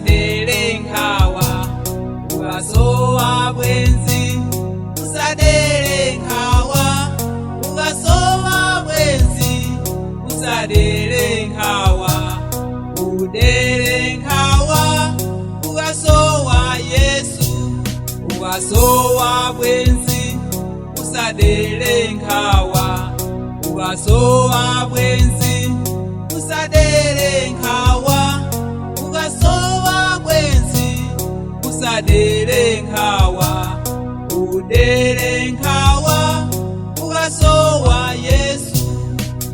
Usadere nkhawa ukasowa bwenzi, usadere nkhawa ukasowa bwenzi, usadere nkhawa, udere nkhawa ukasowa Yesu, ukasowa bwenzi, usadere nkhawa ukasowa bwenzi, usadere nkhawa ukasowa bwenzi, usadere nkhawa, udere nkhawa ukasowa Yesu.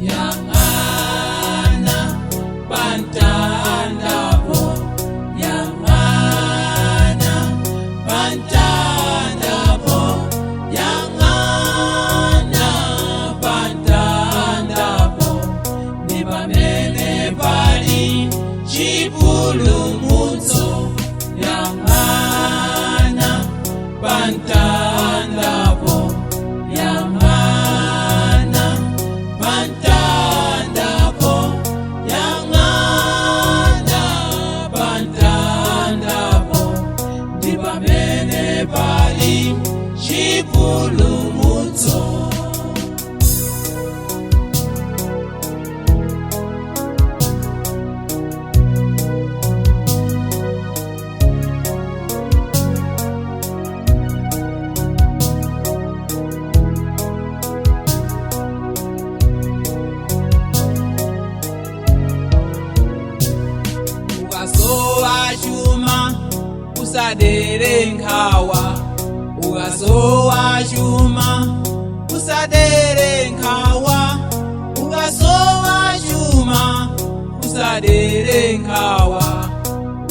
Yang'ana pamtandapo, yang'ana pamtandapo, yang'ana pamtandapo, ndi pamene pali chipulumutso. Yang'ana pamtandapo, yang'ana pamtandapo, yang'ana pamtandapo, ndi pamene pali chipulumutso. Ukasowa chuma, usadere nkhawa ukasowa chuma, usadere nkhawa ukasowa chuma, usadere nkhawa,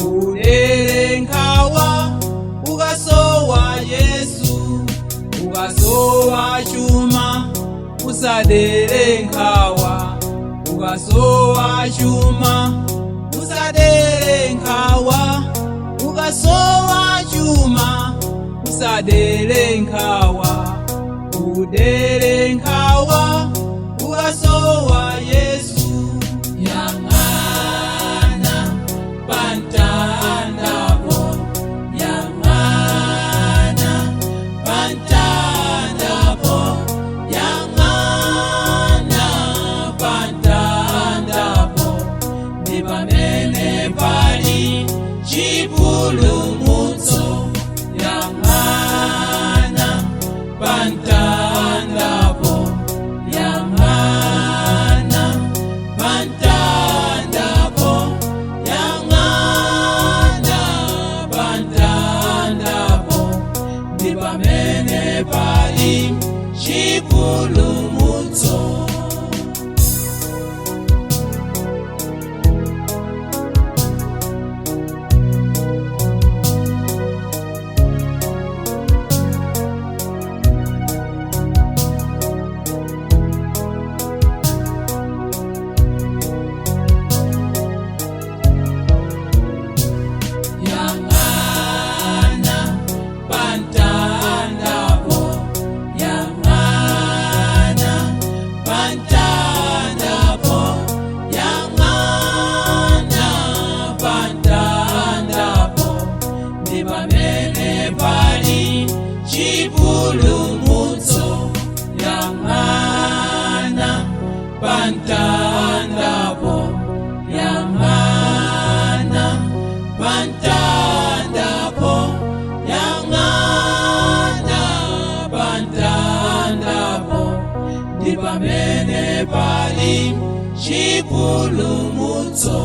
udere nkhawa ukasowa Yesu. Ukasowa chuma, usadere nkhawa ukasowa chuma, usadere nkhawa ukasowa chuma, usadere nkhawa, udere nkhawa ukasowa Yesu. Yang'ana pamtandapo, yang'ana pamtandapo, yang'ana pamtandapo, ndi pamene pali chipulumutso. Yang'ana pamtandapo, yang'ana pamtandapo, yang'ana pamtandapo, ndi pamene pali chipulumutso. Yang'ana pamtandapo, yang'ana pamtandapo, yang'ana pamtandapo, ndi pamene pali chipulumutso. Yang'ana pamtandapo, yang'ana pamtandapo, yang'ana pamtandapo, ndi pamene pali chipulumutso.